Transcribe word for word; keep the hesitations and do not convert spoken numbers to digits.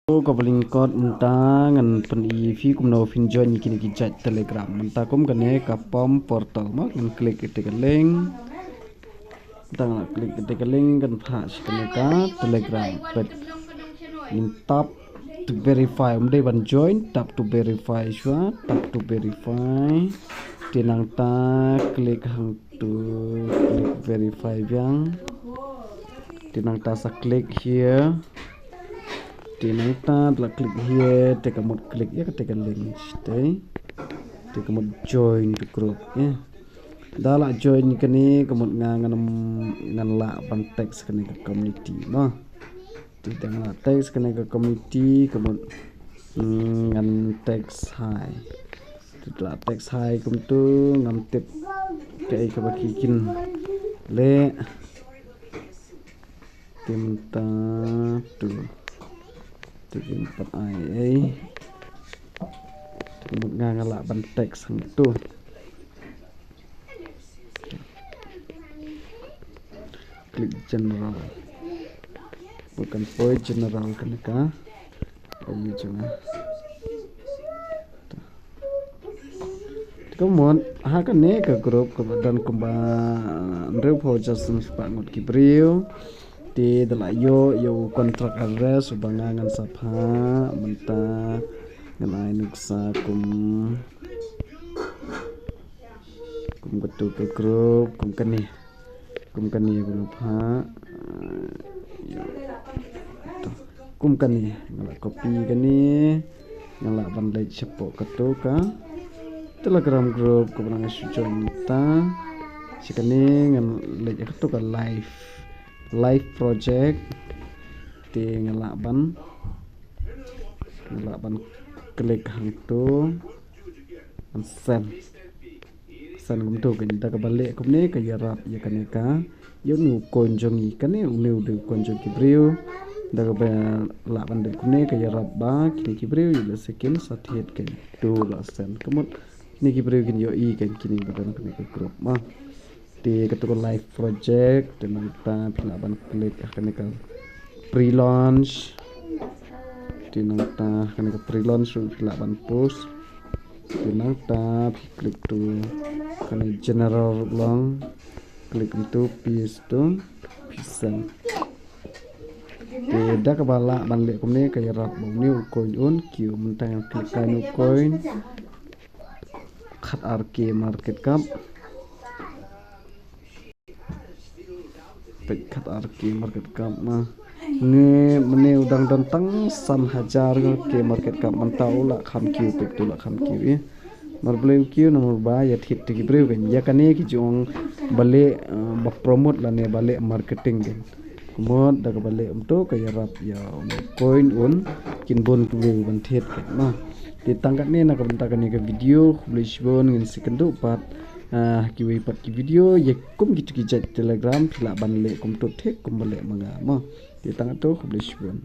Ka ba lyngkot mynta ngan pyni phi kumno phin join ïa kine ki jait Telegram. Mynta kum kane ka pom portal mo, ngan click ïa kata ka link. Mynta ngan click ïa kata ka link, ngan phah sha kane ka Telegram page. Ngin tap to verify, ym dei ban join, tap to verify shuwa, tap to verify. Te nangta click hangto, click verify biang. Te nangta sa click here. Te nangta da la click here, te ka mut click ïa kata ka link te. Te ka mut join the group ïa. Da la join kane ka mut nga ngan, ngan lah ban text kane ka community mo. Te da nga lah text kane ka community ka mut, mm, ngan text hi. Te da la text hi kumto ngam tip kaei kaba ki kin leh. Te mynta to. Te kin pat ai ei. Te mynta nga nga lah ban text hangto. Click general. Bukan poi general kane ka. Kami jong nga. Te ka mut ha kane ka group kaba don kumba hynriewphew hajar san spah ngut ki briew. Te da la ïoh ïa u contract address uba nga ngan sa phah mynta ngan ai nuksa kum, kum katu ka group kum kane. Kum kane ba nga phah. Ïa. To. Kum kane nga la copy kane. Nga lah ban leit shapoh katu ka Telegram group kaba nga shu join mynta. Sha kane ngan leit katu ka live, live project. Te nga lah ban, nga lah ban click hangto. Ban send. Send kumto kane, da kaba leh kumne ka ïarap ïa kane ka, ïa une u coin jong ngi, kane une u dei u coin jong ki briew. Da kaba lah ban leh kumne ka ïarap ba kine ki briew ïa leh sa kin sa thied kane. To la send. Ka mut kine ki briew kin ïohi kane, kine ba don kane ka group mo. Te katu ka live project, te nangta phi lah ban click ha kane ka pre-launch. Te nangta ha kane ka pre-launch ruh phi lah ban post. Te nangta phi click to kane general ruh long. Click kumto, paste to, phi send. Te da kaba lah ban leh kumne ka ïarap ba une u coin un kiew. Mynta ngan click ha une u coin. Khat ar K market cap. Peit khat ar K market cap ma. Une mynne u dang don tang san hajar K market cap, mynta u la kham kiew, peit u la kham kiew ïa. Namar balei u kiew, namar ba ïa thied te ki briew kane. Ïa kane ki ju ong ba leh, eh, ba promote lane ba leh marketing kane. Ka mut da kaba leh kumto ka ïarap ïa une u coin un, kin bun ki briew ban thied kane ma. Te tang katne na ka bynta kane ka video, khublei shibun, ngin sa ïakynduh pat, ah, ha kiwei pat ki video, ïa kum kitu ki jait Telegram phi lah ban leh kumto thik kumba leh ma nga mo. Te tang katto, khublei shibun.